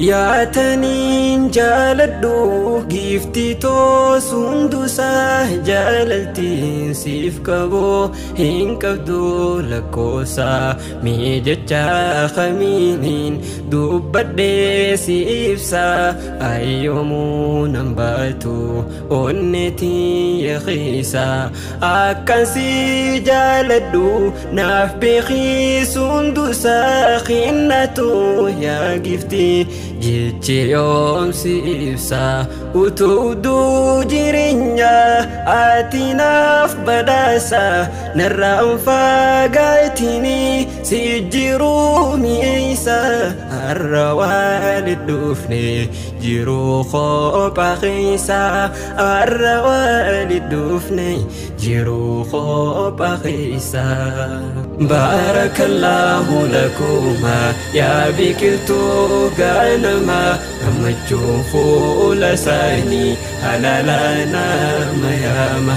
Yaataniin jaaladhu giiftii toosuun duusaa jaalaltiin siif qabu hin qabdu lakkoofsa mee jecha kamiiniin dubbadhee si ibsa ayyoomuu nan baatu onneetii yaqiisa akkan si jaaladhu naaf beekisuun duusaa xinnatu yaa giiftii. Jechi yoomsi ibsa utuu jireenya ati naaf badhaasa narraan fagaatini si jiruu mi'eessa har'a walit dhufne jiruu kophaa keessa har'a walit dhufne jiruu kophaa keessa. Baarakallaahu lakumaa yaa biqiltuu ganama gammachuun fuula isaanii halaala nama yaama.